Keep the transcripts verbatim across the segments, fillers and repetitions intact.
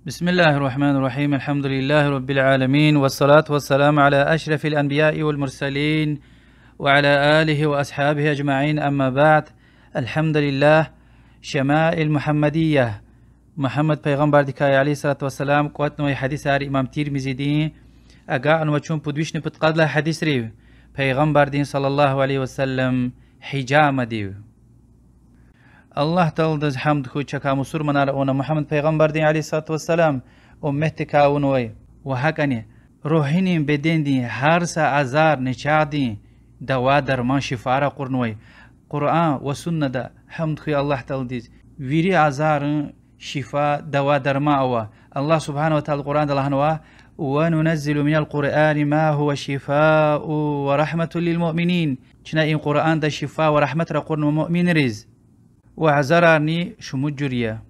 بسم الله الرحمن الرحيم. الحمد لله رب العالمين، والصلاة والسلام على أشرف الأنبياء والمرسلين، وعلى آله وأصحابه أجمعين. أما بعد. الحمد لله. شمائل محمدية. Мугьаммад пайгъамбардикай, عليه الصلاة والسلام, кӀватӀнавай гьадисар имам Тирмизидин, агакьнава чун пуд вишни пудкъад лагьай гьадисрив, пайгъамбардин, صلى الله عليه وسلم, гьижамадив. Аллагь Тааладиз гьамд хьуй, чакай мусурманар авуна Мугьаммад пайгъамбардин, عليه الصلاة والسلام, умметдикай авунвай ва гьакӀани руьгьундин, бедендин гьар са азар, начагъдин дава-дарман, шифа ракъурнавай Къуръан ва суннада, гьамд хьуй Аллагь Тааладиз, вири азаррин шифа, дава-дарман ава. Аллагь سبحانه وتعالى Къуръанда лагьанва: وننزل من القرآن ما هو شفاء ورحمة للمؤمنين. Чна и Къуръанда шифа ва рагьмат ракъурнава муъминриз. Ва азарарни шумуд жуьре я: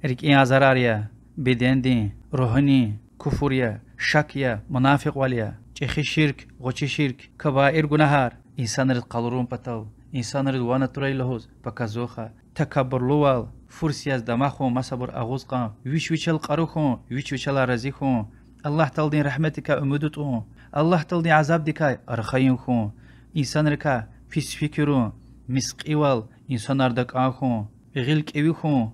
рикӀин азарар я, бедендин, руьгьундин, куфр я, шак я, мунафикьвал я, чӀехи ширк, гъвечӀи ширк, кабаир гунагьар, инсанриз къалурун патал, инсанриз ван атурай лугьуз показуха, такабурлувал, фурс яз дамахун, масабур агъуз кьун, вич вичел кьару хьун, вич вичелай рази хьун, Аллагь Тааладин рагьметдикай умуд тун, Аллагь Тааладин азабдикай архайин хьун, инсанрикай пис фикирун, мискьивал, инсанар дакӀан хьун, гъил кӀеви хьун.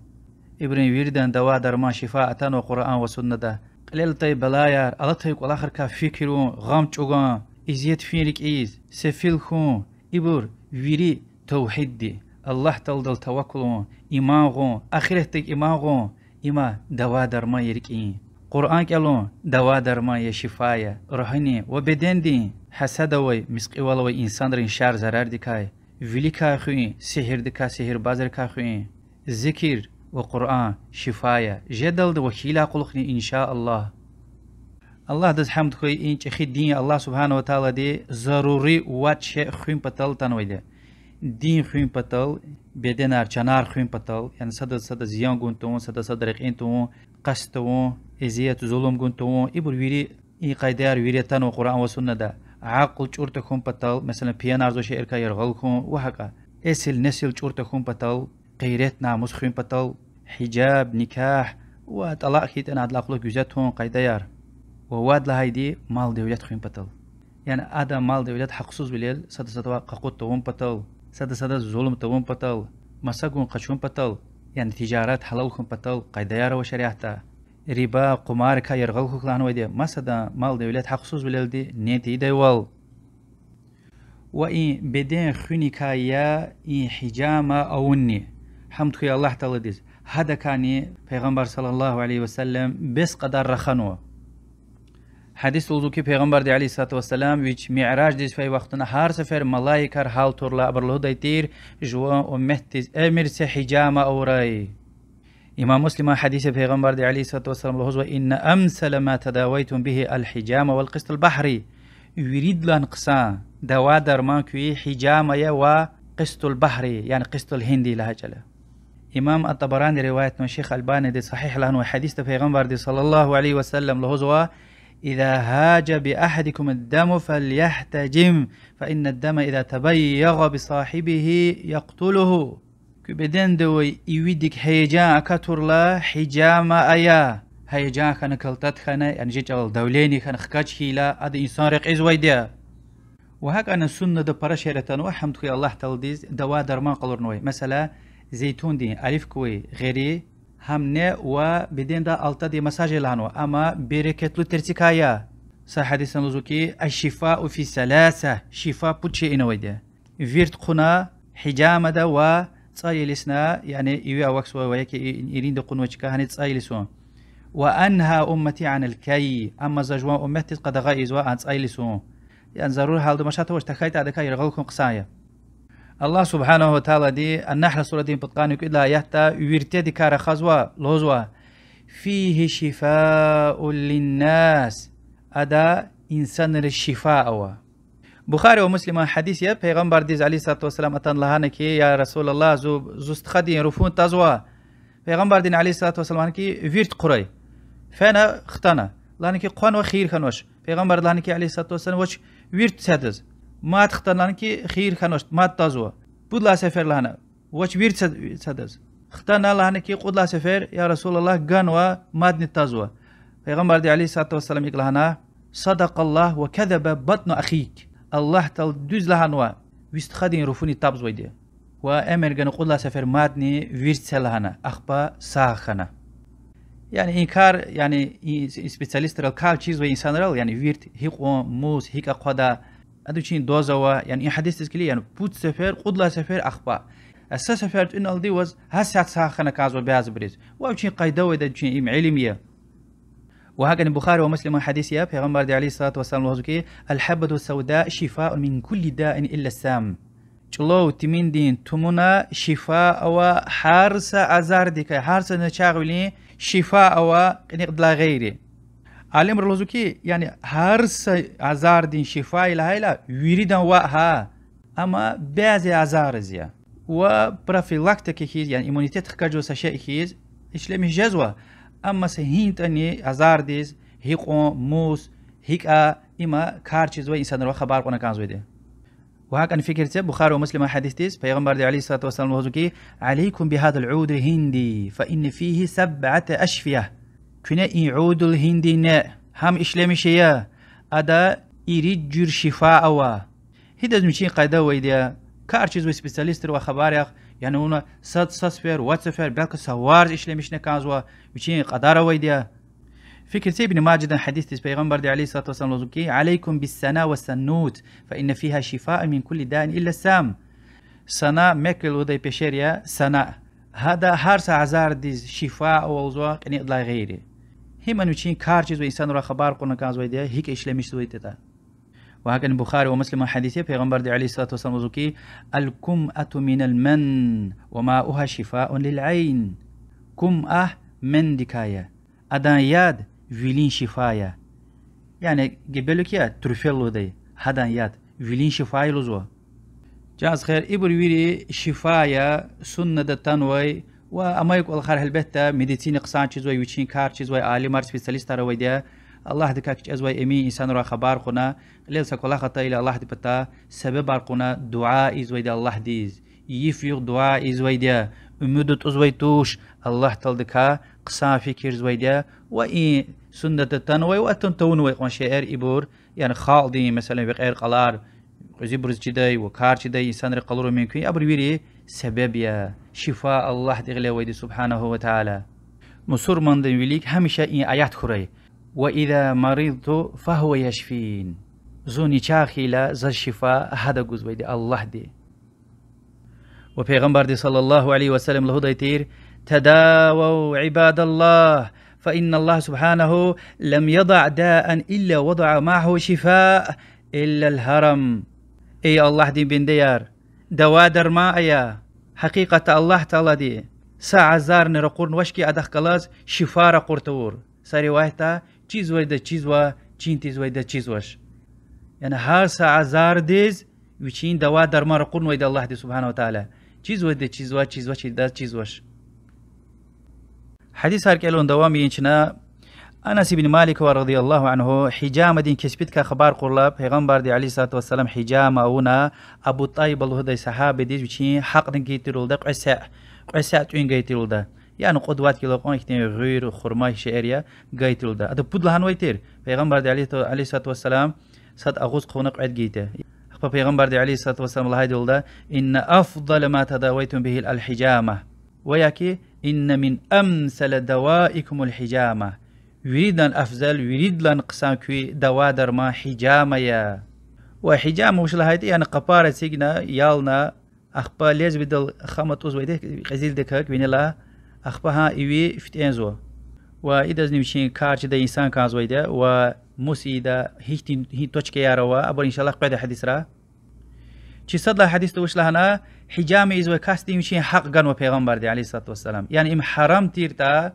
Ибурун виридан дава-дарман, шифа атанва Къуръан ва суннада. Кьилел атай балаяр, алатай кӀвалахрикай фикирун, гъам чӀугун, эзият фин рикӀиз, сефил хьун, ибур вири тавгьидди, Аллагь Тааладал таваккул авун, иман гъун, ахиратдик иман гъун, има дава-дарман я рикӀин. Къуръан кӀелун дава-дарман я, шифа я руьгьундин ва бедендин, гьасад авай, мискьивал авай инсанрин шар-зарардикай, виликай хуьн, сигьирдикай, сигьирбазрикай хуьн. Зикир ва Къуръан шифа я жедалди ва хьайила кьулухъни, إن شاء الله. Аллагьдиз гьамд хьуй, и чӀехи дин Аллагь سبحانه وتعالىди зарури вад шей хуьн патал атанвайди я. Дин хуьн патал, беденар, чанар хуьн патал, яни садаз сада зиян гун тавун, садаз сада рекьин тавун, къаст тавун, эзият, зулум гун тавун, ибур вири, и къайдаяр вири атанва Къуръан ва суннада. Акьул чӀур тахьун патал, месела, пиянарзавай шейэрикай яргъал хьун ва гьакӀа. Эсил-несил чӀур тахьун патал, гъейрет-намус хуьн патал, гьижаб, никягь ва тӀалакь хьайитӀани адалай кьулухъ гуьзет авун къайдаяр. Ва вад лагьайди мал-девлет хуьн патал. Яни адан мал-девлет гьахъсузвилел сада садавай къакъуд тавун патал, сада садаз зулум тавун патал, маса гун къачун патал, яни тижарат гьалал хьун патал къайдаяр ава шариатда. Риба, къумарикай яргъал хьухь лагьанвайди я, масадан мал-девлет гьахъсузвилелди неин тийидайвал. Ва и беден хуьникай я и гьижама авунни. Гьамд хьуй Аллагь Тааладиз, гьадакайни Пайгъамбар صلى الله عليه وسلم бес кьадар раханва. Гьадисда лугьузва хьи, Пайгъамбарди عليه الصلاة والسلام вич мираждиз фейи вахтунда гьар сефер малаикар гьалтурла абуру лугьудай тир: жуван умметдиз эмир це гьижама авурай. Имам Муслиман гьадис я, Пайгъамбарди عليه الصلاة والسلام лугьузва: إن أمثل ما تداويتم به الحجامة والقسط البحري. Виридалай хъсан дава-дарман куь гьижама я ва къистул-багьри, яни къистул-гьинди лагьай чӀал я. Имам ат-Табарани риваятнава, шейх Албаниди сагьигь лагьанвай гьадисда Пайгъамбарди صلى الله عليه وسلم лугьузва: إذا هاج بأحدكم الدم فليحتجم، فإن الدم إذا تبيغ بصاحبه يقتله. Куь беденда авай ивидик гьеяжан акатурла, гьижама ая. Гьеяжан хьана, калтад хьана, яни жи чӀалал давление хьана, хкаж хьайила, ада инсан рекьизвайди я. Ва гьакӀани суннада пара шейэр атанва, гьамд хьуй Аллагь Тааладиз, дава-дарман къалурнавай. Месела, зейтундин, оливковый гъери, гьам не ва беденда алтадин масаж лагьанва, амма берекетлу терцикай я. Са гьадисда лугьузва хьи, الشفاء في ثلاثة, шифа пуд шейинавайди я. Вирт хъувуна, гьижамада ва цӀай илисна, яни иви авахьзавай ва яки и-, иринда кьунвай чка, гьаниз цӀай илисун. وأنهى أمتي عن الكي, амма за жуван умметдиз къадагъа ийизва а цӀай илисун. Яни зарур гьалда машат авач, тахьайтӀа адакай яргъал хьун хъсан я. Аллагь سبحانه وتعالىди Ан-Нагьл сурадин пудкъанни кӀуьд лагьай аятда виртедикай рахазва, лугьузва: فيه شفاء للناس. Ада инсанриз шифа ава. Бухари ва Муслиман гьадис я, Пайгъамбардиз عليه الصلاة والسلام атана лагьана хьи: يا رسول الله, зи, зи стхадин руфун тазва. Пайгъамбардини عليه الصلاة والسلام лагьана хьи: вирт хъурай. Фена, хтана. Лагьана хьи: хъванва, хийир хьанвач. Пайгъамбарди лагьана хьи عليه الصلاة والسلام: вач, вирт це адаз. Мад хтана, лагьана хьи: хийир хьанвач, мад тазва. Пуд лагьай сефер лагьана: вач, вирт це, це адаз. Хтана лагьана хьи, кьуд лагьай сефер, я رسول الله, ганва, мадни тазва. Пайгъамбарди عليه الصلاة والسلام икӀ лагьана: صدق الله وكذب بطن أخيك. Аллагь Таалади дуьз лагьанва, ви стхадин руфуни табзавайди я. Ва эмир гана кьуд лагьай сефер мадни вирт це лагьана, ахпа сагъ хьана. Яни и кар, яни и специалистрал, кар чизвай инсанрал, яни вирт гьикьван, мус, гьикӀ акъвада, ада вичин доза ава, яни и гьадисдиз килиг, яни пуд сефер, кьуд лагьай сефер ахпа. Са сефер тӀуьналди ваз гьасятда сагъ хьана кӀанзава бязибуруз. Ва вичин къайда авайди я, вичин им илим я. Ва гьакӀни Бухари ва Муслиман гьадис я, Пайгъамбарди عليه الصلاة والسلام лугьузва хьи: الحبة السوداء شفاء من كل داء إلا السام. ЧӀулав тиминдин тумуна шифа ава гьар са азардикай, гьар са начагъвилин шифа ава кьиникьдилай гъейри. Алимри лугьузва хьи, яни гьар са азардин шифа я лагьайла, виридан ваъ гьа, амма бязи азариз я. Ва профилактика хьиз, яни иммунитет хкажзавай са шей хьиз ишлемиш жезва, амма са гьинтӀани азардиз, гьикьван, мус, гьикӀа, има кар чизвай инсанривай хабар кьуна кӀанзавайди я. Ва гьакӀни фикир це Бухари ва Муслиман гьадисдиз, Пайгъамбарди عليه الصلاة والسلام лугьузва хьи: عليكم بهذا العود الهندي فإن فيه سبعة أشفية. Куьне и عود الهندي неъ, гьам ишлемиш ая, ада ирид жуьре шифа ава. Гьидаз вичин къайда авайди я, кар чизвай специалистривай хабар яхъ, яни вуна сад са сефер, вад сефер, белки са варз ишлемишна кӀанзава, вичин кьадар авайди я. Фикир це Ибн Мажадан гьадисдиз, Пайгъамбарди عليه الصلاة والسلام лугьузва хьи: عليكم بالسنا والسنوت فإن فيها شفاء من كل داء إلا السام. Сана, Мекка лугьудай пешер я сана. Гьада гьар са азардиз шифа ава лугьузва кьиникьдилай гъейри. Гьамни вичин кар чизвай инсанривай хабар кьуна кӀанзавайди я, гьикӀ ишлемишзавайди ятӀа. Ва гьакӀни Бухари ва Муслиман гьадис я, Пайгъамбарди عليه الصلاة والسلام лугьузва хьи: الكمأة من المن وماؤها شفاء للعين. Кумъа мендикай я. Адан яд вилин шифа я. Яни гебелук я, трюфель лугьудай, гьадан яд вилин шифа я лугьузва. Чан стхаяр, ибур вири шифа я, суннада атанвай, ва амай кӀвалахар гьелбетда медицина хъсан чизвай, вичин кар чизвай алимар, специалистар авайди я, Аллагьдикай кичӀезвай эмин инсанривай хабар кьуна, кьилел са кӀвалах атайла Аллагьдин патай себебар кьуна дуьа ийизвайди я Аллагьдиз. Йиф-югъ дуьа ийизвайди я, умуд атӀузвай туш, Аллагь Тааладикай хъсан фикирзавайди я, ва и суннада атанвай ва атун тавунвай кьван шейэр ибур, яни халкьдин, месела, векьер-кьалар, кьуьзуьбуруз чидай ва кар чидай инсанри къалура мумкин, абур вири себеб я, шифа Аллагьди гъиле авайди سبحانه وتعالى. Мусурмандин вилик гьамиша и аят хьурай: وإذا مرضت فهو يشفين. Зун начагъ хьайила заз шифа гьада гузвайди Аллагьди. Ва Пайгъамбарди صلى الله عليه وسلم лугьудай тир: تداووا عباد الله، فإن الله سبحانه لم يضع داء إلا وضع معه شفاء إلا الهرم. Эй Аллагьдин бендеяр, дава-дарман ая. Гьакъикъатда Аллагь Таалади са азарни ракъурнавач хьи, адахъ галаз шифа ракъур тавур. Са риваятда, чизвайдаз чизва, чин тийизвайдаз чизвач. Яни гьар са азардиз вичин дава-дарман ракъурнавайди Аллагьди سبحانه وتعالى. Чизвайдаз чизва, чизвачирдаз чизвач. Гьадисар кӀелун давам ийин чна. Анас ибн Маликавай رضي الله عنه гьижамадин кеспидикай хабар кьурла, Пайгъамбарди عليه الصلاة والسلام гьижама авуна, Абу ТӀайба лугьудай сагьабидиз вичин гьакъни гайитӀа лугьуда, кьве саь, кьве саь тӀуьн гайитӀа лугьуда. Яни кьуд-вад кило кьван ихьтин гъуьр, хурма шейэр я, гайитӀа лугьуда. Ада пуд лагьанвай тир, Пайгъамбарди عليه الصلاة والسلام сад агъуз хъувуна кьвед гайитӀа. Ахпа Пайгъамбарди عليه الصلاة والسلام лагьайди лугьуда: إن أفضل ما تداويتم به الحجامة. Ва я ки: إن من أمثل دوائكم الحجامة. Виридалай афзал, виридалай хъсан куь дава-дарман гьижама я. Ва гьижама вуч лагьайтӀа, яни къапар эцигна, ялна, ахпа лезвиедал хам атӀузвайди, кьезилдаказ винелай, ахпа гьа иви фитӀензава. Ва идазни вичин кар чидай инсан кӀанзавайди я, ва мус ийида, гьихьтин, гьи точкаяр ава, абур, إن شاء الله, къведа гьадисра. Чи сад лагьай гьадисда вуч лагьана, гьижама ийизвай касдин вичин гьакъ ганва Пайгъамбарди عليه الصلاة والسلام. Яни им гьарам тиртӀа,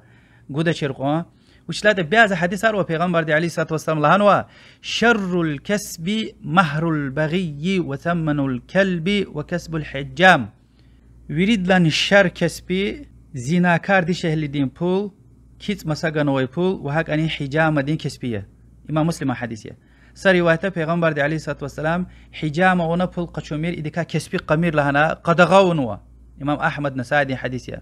гудачир кьван. Вучиз лагьайтӀа бязи гьадисар ава, Пайгъамбарди عليه الصلاة والسلام лагьанва: شر الكسب مهر البغي وثمن الكلب وكسب الحجام. Виридалай шар кеспи зинакар дишегьлидин пул, кицӀ маса ганвай пул ва гьакӀни гьижамадин кеспи я. Имам Муслиман гьадис я. Са риваятда Пайгъамбарди عليه الصلاة والسلام гьижама авуна пул къачумир, идакай кеспи кьамир лагьана къадагъа авунва. Имам Агьмад, Насаидин гьадис я.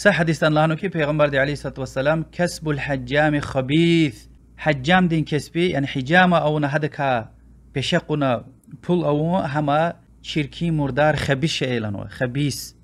Са гьадисда лагьанва хьи, Пайгъамбарди عليه الصلاة والسلام: كسب الحجام خبيث. Гьажжамдин кеспи, яни гьижама авуна гьадакай пеше кьуна пул авун, гьам чиркин, мурдар, хабис шей я лагьанва, хабис.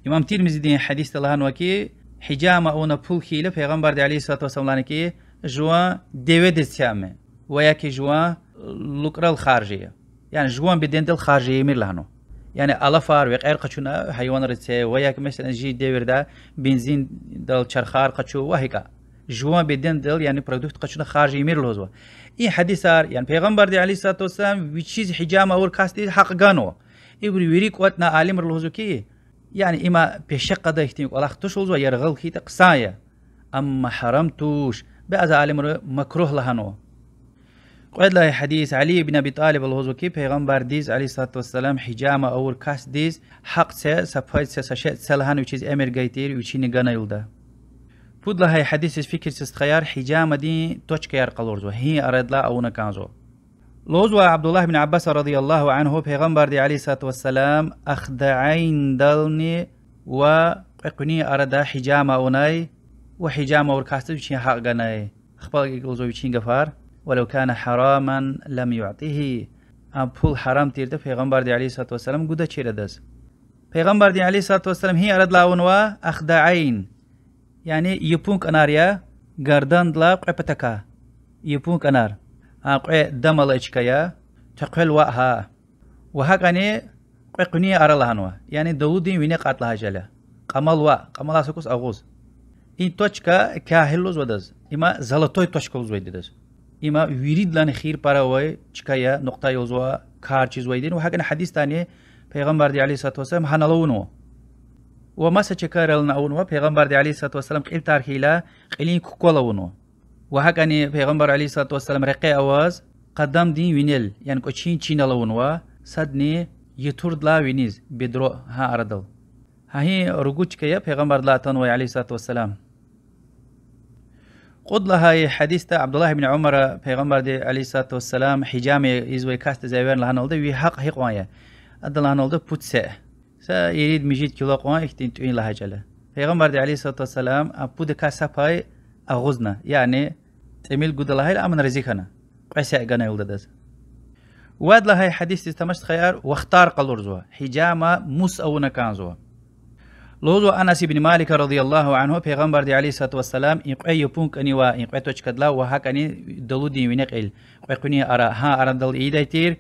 Имам Тирмизиди гьадисда лагьанва хьи, гьижама авуна пул хьайила, Пайгъамбарди عليه الصلاة والسلام лагьана хьи, жуван деведиз це ам, ва я хьи жуван лукӀрал харж ая. Яни жуван бедендал харж ийимир лагьанва. Яни алафар, векьер къачуна гьайванриз це, ва я хьи, меселан, чи девирда бензиндал чархар къачу ва гьакӀа. Жуван бедендал, яни продукт къачуна харж ийимир лугьузва. И гьадисар, яни Пайгъамбарди عليه الصلاة والسلام вичиз гьижама авур касдиз гьакь ганва. Ибуру вири кӀватӀна алимри лугьузва хьи, яни има пеше кьадай хьтин кӀвалах туш лугьузва, яргъал хьайитӀа хъсан я. Амма гьарам туш, бязи алимри макругь лагьанва. Кьвед лагьай гьадис, Али ибн Аби ТӀалиба лугьузва хьи, Пайгъамбардиз عليه الصلاة والسلام гьижама авур касдиз гьакь це, са пай це, са шей це лагьана вичиз эмир гайи тир, вичини ганайлда. Пуд лагьай гьадисдиз фикир це, стхаяр, гьижамадин точкаяр къалурзава, гьи арадилай авуна кӀанзава. Лугьузва Абдуллагь ибн Аббас رضي الله عنه, Пайгъамбарди عليه الصلاة والسلام ахдаайндални ва кьве къуьнин арада гьижама авунай ва гьижама авур касдиз вичин гьакь ганай. Ахпа лугьузва вичин гафар: ولو كان حراما لم يعطه. А пул гьарам тиртӀа, Пайгъамбарди عليه الصلاة والسلام гудачир адаз. Пайгъамбарди عليه الصلاة والسلام гьи арадилай авунва ахдаайн? Яни япун кӀанар я, гардандилай кьве патакай. Япун кӀанар. А кьве дам алай чка я, текъвел ваъ гьа. Ва гьакӀани кьве къуьнин ара лагьанва, яни далудин вине кьатӀ лагьай чӀал я. Кьамал ваъ, кьамалай са кӀус агъуз. И точка кагьил лугьузва адаз, има золотой точка лугьузвайди адаз. Има виридалайни хийир пара авай чка я, нукьта я лугьузва, кар чизвайди. Ва гьакӀани гьадисдани Пайгъамбарди عليه الصلاة والسلام гьанал авунва. Ва маса чкайрални авунва, Пайгъамбарди عليه الصلاة والسلام кьил тар хьайила, кьилин куквал авунва. Ва гьакӀани Пайгъамбар عليه الصلاة والسلام рекье аваз, къадамдин винел, яни кӀвачин чинал авунва, садни ятурдилай виниз, бедро, гьа арадал. Гьа и ругуд чка я Пайгъамбардилай атанвай عليه الصلاة والسلام. Кьуд лагьай гьадисда Абдуллагь ибн Умара Пайгъамбарди عليه الصلاة والسلام гьижама ийизвай касдиз эверна лагьаналда, ви гьакь гьикьван я? Ада лагьаналда, пуд сеъ. Са ирид-муьжуьд кило кьван ихьтин тӀуьн лагьай чӀал я. Пайгъамбарди عليه الصلاة والسلام а пудакай са пай агъузна, яни тӀимил гуда лагьайла, амма рази хьана. Кьве сеъ ганайлда адаз. Вад лагьай гьадисдиз тамаш, стхаяр, вахтар къалурзава, гьижама мус авуна кӀанзава. Лугьузва Анас ибн Малика رضي الله عنه, Пайгъамбарди عليه الصلاة والسلام и кьве япун кӀанивай, и кьве точкадилай ва гьакӀани далудин вине кьил, кьве къуьнин ара, гьа арадал ийидай тир,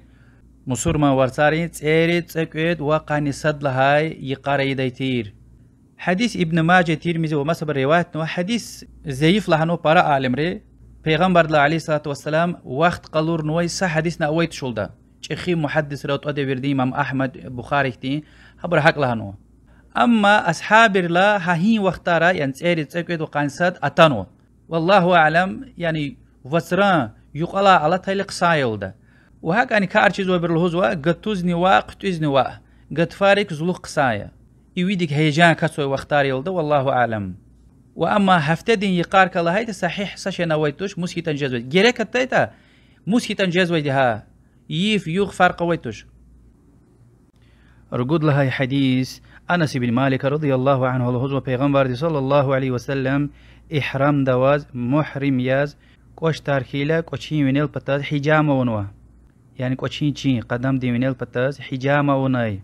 мусурман варцарин цӀерид цӀекӀуьд ва къанни сад лагьай йикъара ийидай тир. Гьадис Ибн Мажа, Тирмизи ва масабуру риваятнава, гьадис зайиф лагьанва пара алимри, Пайгъамбардилай عليه الصلاة والسلام вахт къалурнавай са гьадисни авай тушалда. ЧӀехи мугьаддисрал, тӀа девирдин имам Агьмад, Бухари хьтин, гьабуру гьакӀ лагьанва. Амма асгьабрилай гьа и вахтара, яни цӀерид цӀекӀуьд ва къанни сад атанва. والله أعلم, яни вацран юкьвалай алатайла хъсан я лугьуда. Ва гьакӀани кар чизвайбуру лугьузва, гатузни ваъ, хъуьтӀуьзни ваъ, гатфарик зулухъ хъсан я. Ивидик гьейжан кацвай вахтар я лугьуда, والله أعلم. Ва амма гьафтедин йикъарикай лагьайтӀа, сагьигь са шейни авай туш, мус хьайитӀани жезвайди. Герек атайтӀа, мус хьайитӀани жезвайди гьа. Йиф-югъ фаркь авай туш. Ругуд лагьай гьадис, Анас ибн Малика رضي الله عنه лугьузва, Пайгъамбарди صلى الله عليه وسلم игьрамда аваз, мугьрим яз, кӀвач тар хьайила, кӀвачин винел патаз гьижама авунва. Яни кӀвачин чин, къадамдин винел патаз гьижама авунай.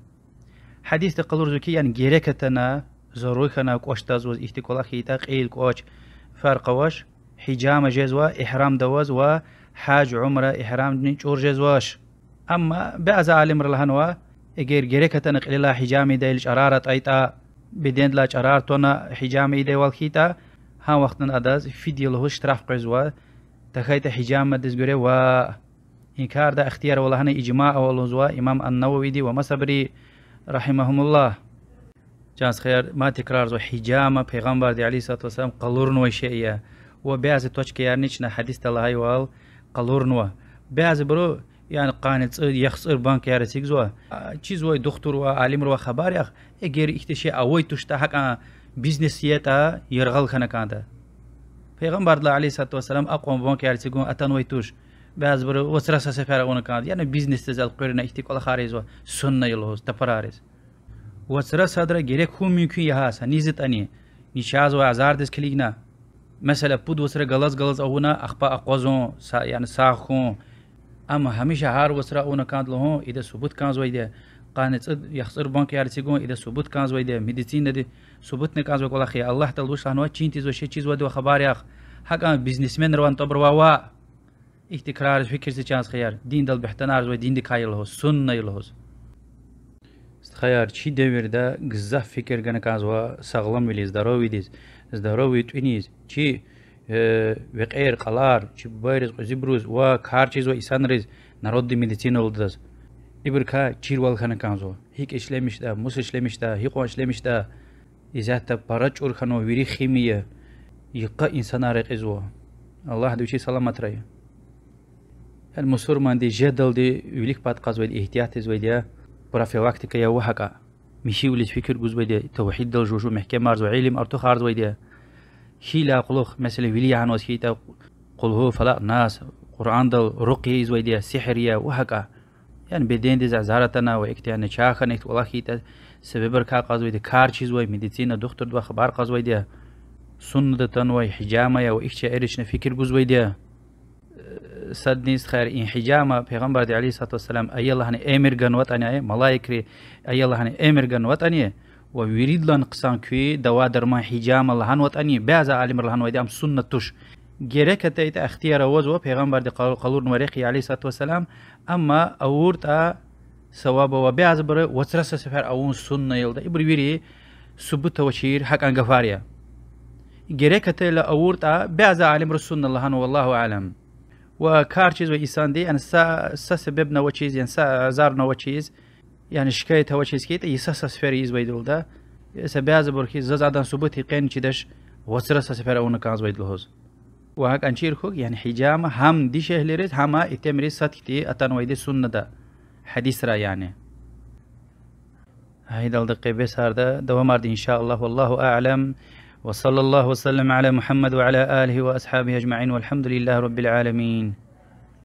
Гьадисди къалурзава хьи, яни герек атана, зарур хьана кӀвач тазваз, ихьтин кӀвалах хьайитӀа, кьил, кӀвач, фаркь авач, гьижама жезва, игьрамда аваз ва гьаж, умра, игьрамдин чӀур жезвач. Амма бязи алимри лагьанва, эгер герек атана кьилелай гьижама ийидайла, чӀарар атӀайтӀа, бедендилай чӀарар тана гьижама ийидайвал хьайитӀа, гьа вахтунда адаз фидия лугьуз штраф къвезва, тахьайтӀа гьижамадиз гуьре ваъ. И карда ихтияр ава лагьана ижмаъ ава лугьузва имам ан-Нававиди ва масабуру, رحمهم الله. Чан стхаяр, мад тикрарзава, гьижама Пайгъамбарди عليه الصلاة والسلام къалурнавай шей я. Ва бязи точкаярни чна гьадисда лагьайвал къалурнава. Бязибуру, яни, къанни цӀуд, яхцӀур банкаяр эцигзава. А, чизвай духтурвал, алимривай хабар яхъ, эгер ихьтин шей авай туштӀа, гьакӀан бизнес ятӀа, яргъал хьана кӀанда. Пайгъамбардилай عليه الصلاة والسلام акьван банкаяр эцигун атанвай туш. Бязибуру вацра са сефер авуна кӀанда. Яни бизнесдиз элкъуьрна ихьтин кӀвалахар ийизва, сунна я лугьуз, тапарариз. Вацра садра герек хьун мумкин я гьа са низ ятӀани. Начагъзавай азардиз килигна. Месела, пуд вацра галаз-галаз авуна, ахпа акъвазун, са-, яни сагъ хьун. Амма гьамиша гьар вацра авуна кӀанда лугьун, ида субут кӀанзавайди я. Къанни цӀуд, яхцӀур банкаяр эцигун, ида субут кӀанзавайди я. Медицинада субутна кӀанзавай кӀвалах я. Аллагь Таалади вуч лагьанва: чин тийизвай, шей чизвайди ва хабар яхъ. ГьакӀан бизнесменривай тӀвар ава ваъ. Ихьтин крариз фикир це, чан стхаяр, диндал буьгьтенар ийизвай, диндикай я лугьуз, сунна я лугьуз. Стхаяр, чи девирда гзаф фикир гана кӀанзава сагъламвилиз, здоровьедиз, здоровье тӀуьниз, чи, э, векьер-кьалар, чи бубайриз, кьуьзуьбуруз ва кар чизвай инсанриз, народный медицина лугьудаз. Ибурукай чирвал хьана кӀанзава. ГьикӀ ишлемишда, мус ишлемишда, гьикьван ишлемишда, исятда пара чӀур хьанва, вири химия, йикъа инсанар рекьизва. Аллагьди вичи саламатрай. Гьар мусурманди жедалди вилик пад кьазвайди, игьтият ийизвайди я, профилактика я ва гьакӀа. Михьивилиз фикир гузвайди я, тавгьиддал жув-жув мягькемарзава, илим артухарзавайди я. Хьайила кьулухъ, месела, вили ягъанваз хьайитӀа, Къулгьу, Фалакь, Нас, Къуръандал рукъя ийизвайди я, сигьир я ва гьакӀа. Яни бедендиз азар атана ва ихьтин, яни чахьана ихьтин кӀвалах хьайитӀа, себебрикай кьазвайди я, кар чизвай, медицина духтурдивай хабар кьазвайди я. Суннада атанвай гьижама я ва ихьтин шейэрична фикир гузвайди я. Сад нин, стхаяр, и гьижама Пайгъамбарди, عليه الصلاة والسلام, ая лагьана эмир ганватӀани, малаикри ая лагьана эмир ганватӀани, ва виридалай хъсан куь дава-дарман гьижама лагьанватӀани, бязи алимри лагьанвайди ам суннат туш. Герек атайтӀа ихтияр авазва, Пайгъамбарди къал-, къалурнавай рехъ я, عليه الصلاة والسلام, амма авуртӀа саваб ава, бязибуру вацра са сефер авун сунна я лугьуда. Ибур вири субут авачир гьакӀан гафар я. Герек атайла авуртӀа, бязи алимри сунна лагьанва, والله أعلم. Ва кар чизвай инсанди, яни са, са себебни авачиз, яни са азарни авачиз, яни шикаят авачиз хьайитӀа, йиса са сефер ийизвайди я лугьуда. Са бязибур хьиз, заз адан субут къени чидач, вацра са сефер авуна кӀанзавайди лугьуз. Ва гьакӀан чир хьухь, яни гьижама гьам дишегьлийриз, гьам итимриз сад хьтин атанвайди суннада, гьадисра яни. Гьа идалди къе бесарда, давамарда, إن شاء الله، والله أعلم. وصلى الله وسلم على محمد وعلى آله وأصحابه أجمعين، والحمد لله رب العالمين.